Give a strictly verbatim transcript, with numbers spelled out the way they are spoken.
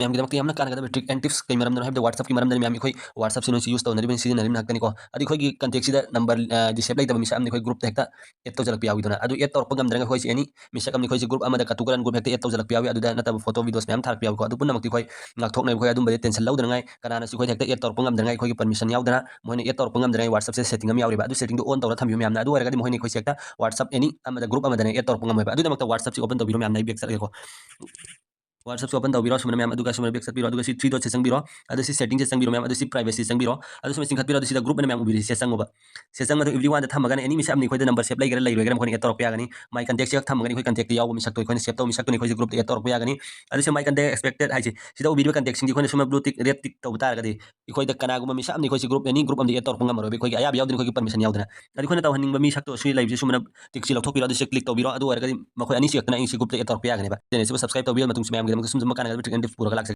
ꯃꯌꯥꯝꯒꯤꯗꯃꯛꯇ ꯌꯥꯝꯅ ꯀꯥꯟꯅꯒꯗꯕ trick and tips ꯀꯩ ꯃꯔꯝꯗꯅꯣ ꯍꯥꯏꯕꯗ WhatsApp-ꯀꯤ ꯃꯔꯝꯗꯅ ꯃꯌꯥꯝ ꯑꯩꯈꯣꯏ WhatsApp-ꯁꯤ ꯅꯣꯏꯁꯤ use ꯇꯧꯅꯔꯤꯕꯅꯤ, ꯁꯤꯖꯤꯟꯅꯔꯤꯕꯅꯤ ꯉꯥꯛꯇꯅꯤꯀꯣ꯫ ꯑꯗꯨ ꯑꯩꯈꯣꯏꯒꯤ contact-ꯁꯤꯗ number, ꯑ, ꯗꯤ save ꯂꯩꯇꯕ ꯃꯤꯁꯛ ꯑꯃꯅ ꯑꯩꯈꯣꯏ group-ꯇ ꯍꯦꯛꯇ add ꯇꯧꯁꯤꯜꯂꯛꯄ ꯌꯥꯎꯏꯗꯅ꯫ ꯑꯗꯨ add ꯇꯧꯔꯛꯄ ꯉꯝꯗ꯭ꯔꯒ ꯑꯩꯈꯣꯏꯁꯦ any ꯃꯤꯁꯛ ꯑꯃꯅ ꯑꯩꯈꯣꯏꯁꯦ group ꯑꯃꯗ cut to run group ꯍꯦꯛꯇ add ꯇꯧꯁꯤꯜꯂꯛꯄ ꯌꯥꯎꯏ꯫ ꯑꯗꯨꯗ ꯅꯠꯇꯕ photo videos ꯃꯌꯥꯝ ꯊꯥꯔꯛꯄ ꯌꯥꯎꯏꯀꯣ꯫ ꯑꯗꯨ ꯄꯨꯝꯅꯃꯛꯇꯤ ꯑꯩꯈꯣꯏ ꯉꯥꯛꯊꯣꯛꯅꯕ ꯑꯩꯈꯣꯏ ꯑꯗꯨꯝꯕꯗꯤ tension ꯂꯧꯗꯅꯉꯥꯏ, ꯀꯅꯥꯅꯁꯨ ꯑꯩꯈꯣꯏꯗ ꯍꯦꯛꯇ add ꯇꯧꯔꯛꯄ ꯉꯝꯗꯅꯉꯥꯏ, ꯑꯩꯈꯣꯏꯒꯤ permission ꯌꯥꯎꯗꯅ ꯃꯣꯏꯅ add ꯇꯧꯔꯛꯄ ꯉꯝꯗꯅꯉꯥꯏ WhatsApp-ꯁꯦ setting ꯑꯃ ꯌꯥꯎꯔꯤꯕ꯫ ꯑꯗꯨ setting-ꯗꯣ on ꯇꯧꯔ ꯊꯝꯕꯤꯌꯨ ꯃꯌꯥꯝꯅ꯫ ꯑꯗꯨ ꯑꯣꯏꯔꯒꯗꯤ ꯃꯈꯣꯏꯅ ꯑꯩꯈꯣꯏꯁꯦ ꯍꯦꯛꯇ WhatsApp any ꯑꯃꯗ group ꯑꯃꯗꯅꯦ add ꯇꯧꯔꯛꯄ ꯉꯝꯃꯣꯏꯕ꯫ ꯑꯗꯨꯒꯤꯗꯃꯛꯇ WhatsApp-ꯁꯤ open ꯇꯧꯕꯤꯔꯣ ꯃꯌꯥꯝꯅ꯫ ꯑꯩ back ꯆꯠꯂꯒꯦꯀꯣ꯫ WhatsApp-ꯁꯤ open ꯇꯧꯕꯤꯔꯣ ꯁꯨꯃꯥꯏꯅ ꯃꯌꯥꯝ, ꯑꯗꯨꯒ ꯁꯨꯃꯥꯏꯅ back ꯆꯠꯄꯤꯔꯣ, ꯑꯗꯨꯒ ꯁꯤ three dot-ꯁꯦ ꯆꯪꯕꯤꯔꯣ, ꯑꯗꯨ ꯁꯤ setting-ꯁꯦ ꯆꯪꯕꯤꯔꯣ ꯃꯌꯥꯝ, ꯑꯗꯨ ꯁꯤ privacy ꯆꯪꯕꯤꯔꯣ, ꯑꯗꯨ ꯁꯨꯃꯥꯏꯅ ꯆꯤꯡꯈꯠꯄꯤꯔꯣ, ꯑꯗꯨ ꯁꯤꯗ group ꯑꯅ ꯃꯌꯥꯝ ꯎꯕꯤꯔꯤꯁꯦ ꯆꯪꯉꯨꯕ꯫ ꯁꯤꯗ ꯆꯪꯉꯒ ꯑꯗꯨꯝ everyone-ꯗ ꯊꯝꯃꯒꯅ any ꯃꯤꯁꯛ ꯑꯃꯅ ꯑꯩꯈꯣꯏꯗ number save ꯂꯩꯒꯦꯔꯥ ꯂꯩꯔꯣꯏꯒꯦꯔꯥ ꯃꯈꯣꯏꯅ add ꯇꯧꯔꯛꯄ ꯌꯥꯒꯅꯤ꯫ My contact-ꯁꯤꯗ ꯊꯝꯃꯒꯅꯤ ꯑꯩꯈꯣꯏ contact-ꯇ ꯌꯥꯎꯕ ꯃꯤꯁꯛꯇꯣ, ꯑꯩꯈꯣꯏꯅ save ꯇꯧꯕ ꯃꯤꯁꯛꯇꯨꯅ ꯑꯩꯈꯣꯏꯁꯦ group-ꯇ add ꯇꯧꯔꯛꯄ ꯌꯥꯒꯅꯤ꯫ ꯑꯗꯨꯁꯨ my contact expected ꯍꯥꯏꯁꯦ, ꯁꯤꯗ ꯎꯕꯤꯔꯤꯕ contact-ꯁꯤꯡꯁꯦ ꯑꯩꯈꯣꯏꯅ ꯁꯨꯝꯕ blue tick, red tick ꯇꯧꯕ ꯇꯥꯔꯒꯗꯤ ꯑꯩꯈꯣꯏꯗ ꯀꯅꯥꯒꯨꯝꯕ ꯃꯤꯁꯛ ꯑꯃꯅ ꯑꯩꯈꯣꯏꯁꯦ group, any group ꯑꯃꯗ add ꯇꯧꯔꯛꯄ ꯉꯝꯃꯔꯣꯏꯕ, ꯑꯩꯈꯣꯏꯒꯤ ꯑꯌꯥꯕ ꯌꯥꯎꯗꯅ ꯑꯩꯈꯣꯏꯒꯤ permission ꯌꯥꯎꯗꯅ꯫ ꯑꯗꯨ ꯑꯩꯈꯣꯏꯅ ꯇꯧꯍꯟꯅꯤꯡꯕ ꯃꯤꯁꯛꯇꯣ ꯁꯤ ꯂꯩꯕꯁꯤ ꯁꯨꯃꯥꯏꯅ tick-ꯁꯤ ꯂꯧꯊꯣꯛꯄꯤꯔꯣ, ꯑꯗꯨ ꯁꯤ click ꯇꯧꯕꯤꯔꯣ, ꯑꯗꯨ ꯑꯣꯏꯔꯒꯗꯤ ꯃꯈꯣꯏ ꯑꯅꯤꯁꯤ ꯈꯛꯇꯅ ꯑꯩ ꯁꯤ group-ꯇ add ꯇꯧꯔꯛꯄ ꯌꯥꯒꯅꯦꯕ꯫ Channel-ꯁꯤꯕꯨ subscribe ꯇꯧꯕꯤꯌꯨ, ꯃꯇꯨꯡꯁꯨ ꯃꯌꯥꯝꯒꯤꯗꯃꯛꯇ ꯁꯨꯝ ꯁꯨꯝꯕ ꯀꯥꯟꯅꯒꯗꯕ trick and tips ꯄꯨꯔꯒ ꯂꯥꯛꯆꯒꯦ꯫